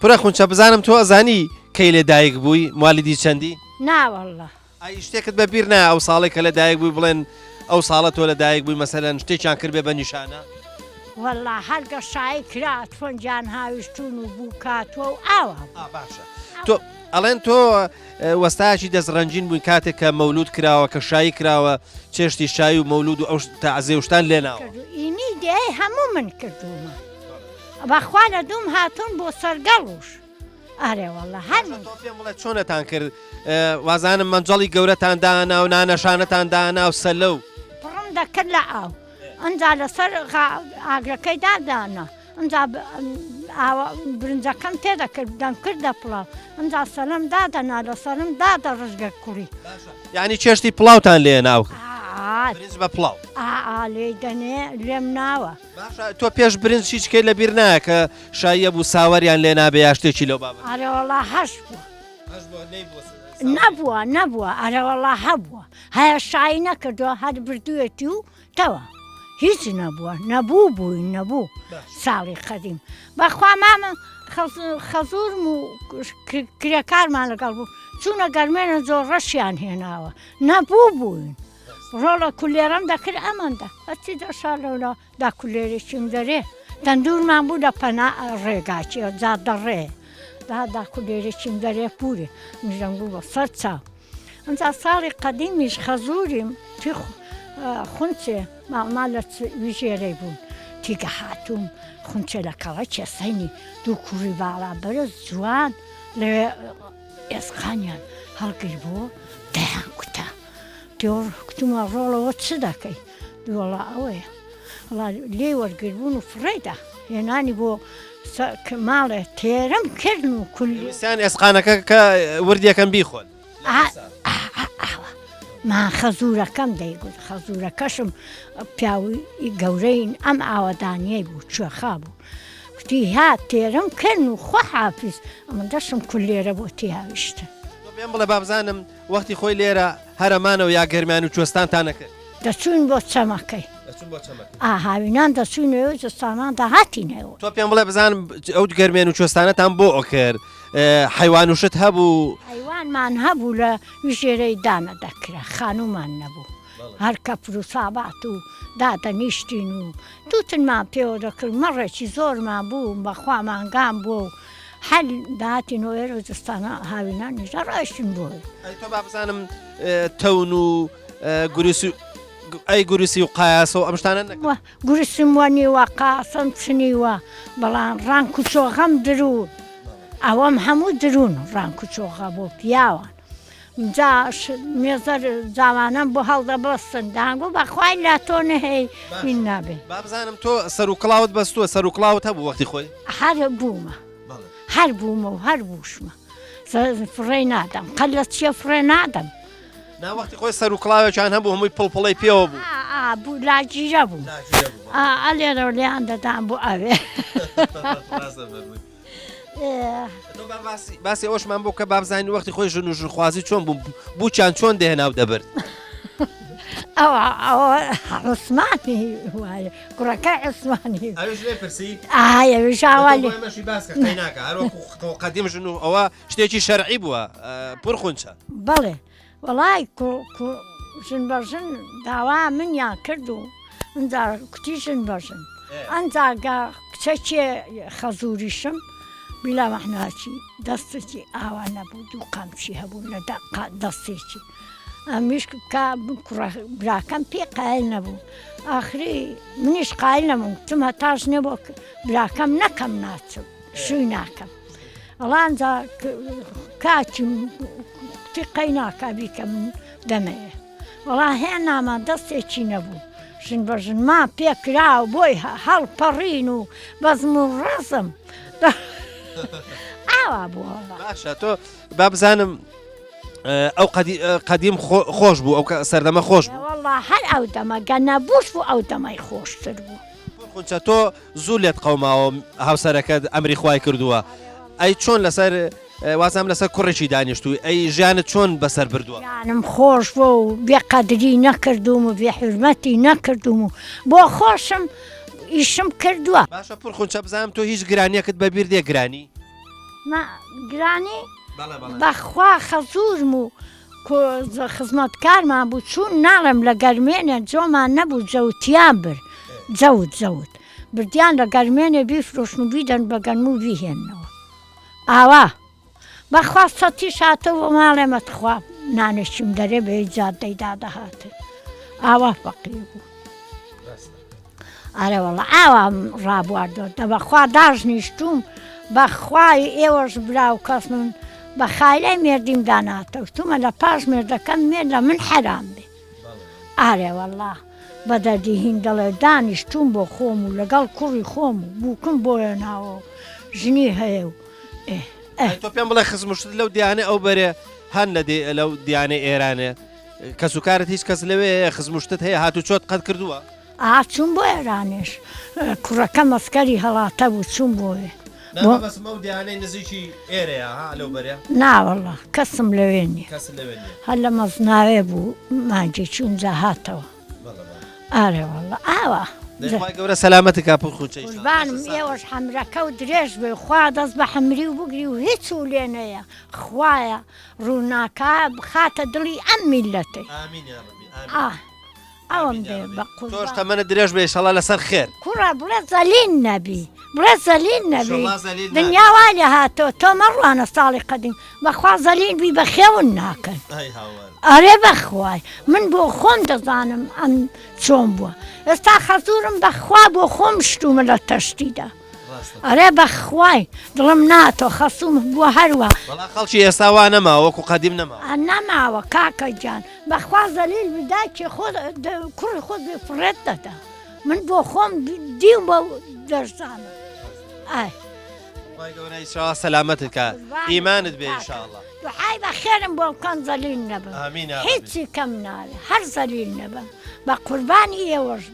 پورە خونچە بزانم تۆ ئەزانی کەی لە دایک بووی موالیدی چەندی؟ نا واللە. ئەی شتێکت بە بیر نایە ئەو ساڵەی کە لە دایک بووی بڵێن ئەو ساڵە تۆ لە دایک بووی مەسەلەن شتێکیان کردبێ بە نیشانە؟ وەڵا هەر گە شایی کرا تفەنگیان هاویشتوون و بووک هاتووە و ئاوا بوو. ئا باشە تۆ ئەڵێن تۆ وەستایەکی دەست ڕەنگین بووی کاتێک کە مەولود کراوە کە شایی کراوە چێشتی شایی و مەولود و ئەو تەعزێ و شتان لێ ناوە. کردو ئینی دێ هەموو من کردوومە بەخوا لە دووم هاتوون بۆ سەرگەڵوش. ئەرێ وەڵا هەر باشە تۆ پێم بڵێ چۆنتان کرد وازانم مەنجەڵی گەورەتان دانا و نانەشانەتان دانا و سەلە و. پڕم دەکرد لە ئاو ئەنجا لەسەر ئاگرەکەی دادانا ئەنجا برنجەکەم تێدەکرد دەمکردە پڵاو ئەنجا سەلەم دادەنا لەسەرم دادەڕشت گەر کوڕی. باشە یانی چێشتی پڵاوتان لێ ناو برنج بە پڵاو؟ ئا لێی دەنێ لێم ناوە. باشە تۆ پێش برنج هیچ کەی لە بیر نایە کە شاییە بوو ساوەریان لێ نابێ یا شتێکی لەو بابەتە؟ ئەرێوەڵا هەش بووە. هەش بووە نەیبووە ساوەر؟ نەبووە نەبووە ئەرێوەڵا هەبووە هەیە شایی نەکردووە هەر بردوویەتی و تەواو هیچ نەبووە نەبوو بووین نەبوو ساڵی قەدیم بەخوا مامە خەزورم و کرێکارمان لەگەڵ بوو چوونە گەرمێنە زۆر ڕەشیان هێناوە نەبوو بووین. ڕۆڵە کولێرەم دەکرد ئەمەندە هەرچی دەشا لەولا دا کولێرێکیم دەرێ تەندورمان بوو لە پەنا ڕێگاچێ جادەڕێ دا دا کولێرێکیم دەرێ پورێ منیش بوو بە سەر چاو ئەمجا ساڵی قەدیمیش خەزوریم تی خونچێ ماڵما لە ویژێرەی بوون تیگە هاتووم خونچێ لە کەڵە کێسەینی دوو کوڕی باڵا بەرز جوان لەوێ ئێسقانیان هەڵگر بوو دەیان کوتا تۆ کوتمە ڕۆڵەوە چ دەکەی؟ دووەڵا ئەوەیە. وەڵا لێی وەرگربوون و فڕێی دا. هێنانی بۆ ماڵێ تێرم کردن و کول. ویستیان ئێسقانەکە کە وردیەکەن بیخۆن. ئاوا. ما خەزوورەکەم دەیگوت، خەزوورەکەشم پیاوی گەورەی ئەم ئاوەدانییەی بوو، کوێخا بوو. کوتی ها تێرم کردن و خواحافیز. ئەمەندەشم کولێرە بۆ تێهاویشتن. تۆ پێم بڵێ با بزانم وەختی خۆی لێرە هەرەمانەوە یا گەرمیان و کوێستانتان ئەکرد؟ دەچووین بۆ چەمەکەی. دەچوون بۆ چەمەکەی. ئا هاوینان دەچووینەوە و زستانان دەهاتینەوە. تۆ پێم بڵێ بزانم ئەو گەرمیان و کوێستانەتان بۆ ئەکرد؟ حەیوان و شت هەبوو؟ حەیوانمان هەبوو لە ژێرەی دانە دەکرا، خانوومان نەبوو. هەر کەپر و سابات و دادەنیشتین و تووتنمان پێوە دەکرد، مەڕێکی زۆرمان بوو، بەخوا مانگان بووە و هەر دەهاتینەوە ئێرە و زستانە هاوینانیش دەڕۆیشتین بۆ ئەوێ. ئەی تۆ با بزانم تەون و گوریس و ئەی گوریسی و قایاسە و ئەم شتانە نەکرد؟ گوریسم وەنیوە، قاسم چنیوە، بەڵام ڕانک و چۆغەم دروون، ئەوەم هەموو دروون، ڕانک و چۆغە بۆ پیاوان. جا مێزەر جاوانەم بۆ هەڵدەبەستن دانگو بەخوای لە تۆ نەهەی هین نابێ. با بزانم تۆ سەر و کڵاوت بەستووە سەر و کڵاوت هەبوو وەختی خۆی؟ هەر بوومە هەر بوومە و هەر بووشمە فڕێی نادەم قەت لە چیە فڕێ نادەم. نا وەختی خۆی سەر و کڵاوێکیان هەبوو هەمووی پڵپڵەی پێوە بوو. ئا بوو لاگیرە بوو ئا لێرەوە لێیان دەدام بۆ ئەوێ. ڕاستە فەرمووی. باسی ئەوەشمان بۆ کە بابزانین وەختی خۆی ژن و ژنخوازی چۆن بوو بووچیان چۆن دێنا و دەبرد ئەوە ئەوە عوسمانی وایە کوڕەکە عوسمانی پرسی قەدیم ژن و ئەوە شتێکی شەرعی بووە پرخونچە بەڵێ وەڵای ژن بە ژن داوا منیان کرد و ئینجا کوتی ژن بە ژن ئەنجا گا کچەکێ خەزووریشم بیلا مەحناچی دەستێکی ئاوا نەبوو دوو قامچی هەبوو لە دەستێکی ئەمیش کە کوڕە براکەم پێی قایل نەبوو ئاخری منیش قایل نەبووم کوتم هەتا ژنێ بۆ براکەم نەکەم ناچم شووی ناکەم ئەڵان جا کاکی کوتی قەی ناکا بیکە من دەمەوێ وەڵا هێنامان دەستێکی نەبوو ژن بە ژن ما پێکرا و بۆی هەڵپەڕین و بەزم و ڕەزم ئاوا بووە باشە تۆ با بزانم ئەو قەدیم خۆش بوو ئەو سەردەمە خۆش بوو وەڵا هەر ئەو دەمە گەنە بوش بوو ئەو دەمەی خۆشتر بوو خونچە تۆ زوو لێت قەوماوە هاوسەرەکەت ئەمری خوای کردووە ئەی چۆن لەسەر وازام لەسەر کوڕێکی دانیشتووی ئەی ژیانت چۆن بەسەر بردووە؟ ژیانم خۆش بووە و بێ قەدری نەکردووم و بێ حورمەتی نەکردووم و بۆ خۆشم ئیشم کردووە. باشە پور خونچە بزانم تۆ هیچ گرانیەکت بەبیر دێ گرانی؟ ما گرانی بەخوا خەزورم و خزمەتکارمان بوو چوون ناڵێم لە گەرمێنێ جۆمان نەبوو جەوتیان برد جەوت جەوت بردیان لە گەرمێنێ بیفرۆشن و بیدەن بە گەنم و بیهێننەوە ئاوا بەخوا سەتیش هاتەوە بۆ ماڵێ مە تخوا نانێکیم دەرێ بە هیچ جادەی دادەهاتن ئاوا فەقیر بوو ئەرێ وەڵا ئاوام ڕابواردوە دە بەخوا داشنیشتوم بەخوای ئێوەش برا و کەس من بە خایلای مێردیم داناتەوتومە لە پاش مێردەکەم مێرد لە من حەرام بێ ئارێ وەڵا بە دەردی هین دەڵێ دانیشتوم بۆ خۆم و لەگەڵ کوڕی خۆم و بووکم بۆیە ناوە و ژنی هەیە و ئێ ئێ. تۆ پێم بڵێ خزم و شتت لەو دیانەی ئەو بەرێ هەن لە دێ لەو دیانەی ئێرانێ کەسوکارت هیچ کەس لەوێ هەیە خزم و شتت هەیە هاتوچۆت قەت کردووە؟ ئا چووم بۆ ئێرانێش کوڕەکەم ئەسکەری هەڵاتە بوو چووم بۆێ. نا مەبەستم ئەو دێیانەی نزیکی ئێرەیە ها لەو بەرێ. نا وەڵا کەسم لەوێ نیە. کەست لەوێ نیە. هەر لە مەزناوێ بوو مانگی چوون جا هاتەوە. بەڵێ بەڵێ. ئارێ وەڵا ئاوا. دەی خوای گەورە سەلامەتت کا پور خونچە ئیشاڵا. قوربانم ئێوەش حەمرەکەو درێژ بێ خوا دەست بە حەمری و بگری و هیچ و لێ نەیە خوایە ڕووناکا بخاتە دڵی ئەم میللەتەی. ئامین یا ربی ئامین. ئاه. ئەوەم دێ بە قوربان. تۆش تەمەنت درێژ بێ ئیشەڵا لەسەر خێر. کوڕە بڵێ زەلیل نەبی بڵێ زەلیل نەبی دنیا وا لێ هاتۆ تۆ مەڕوانە ساڵی قەدیم بەخوا زەلیل بی بەخێون ناکەن ئەرێ بەخوای من بۆ خۆم دەزانم ئەم چۆن بووە ئێستا خەزورم بەخوا بۆ خۆم شتومە لە تەشتیدا ئەرێ بەخوای دڵم ناتۆ خەسوم بووە هەروە. وەڵا خەڵکی ئێستا وا نەماوە وەکو قەدیم نەماوە. نەماوە کاکە گیان بەخوا زەلیل بی دایکی خۆت کوڕی خۆت بێ فڕێت دەدا من بۆ خۆم دیوم بە دەشزانم ئای. خوای گەورە ئیشاڵا سەلامەتت کا ئیمانت بێ ئیشاڵا. دوعای بەخێرم بۆ بکەن زەلیل نەبم ئامین یا ربی. هیچی کەم ناوێ هەر زەلیل نەبم بە قوربانی ئێوەش بم.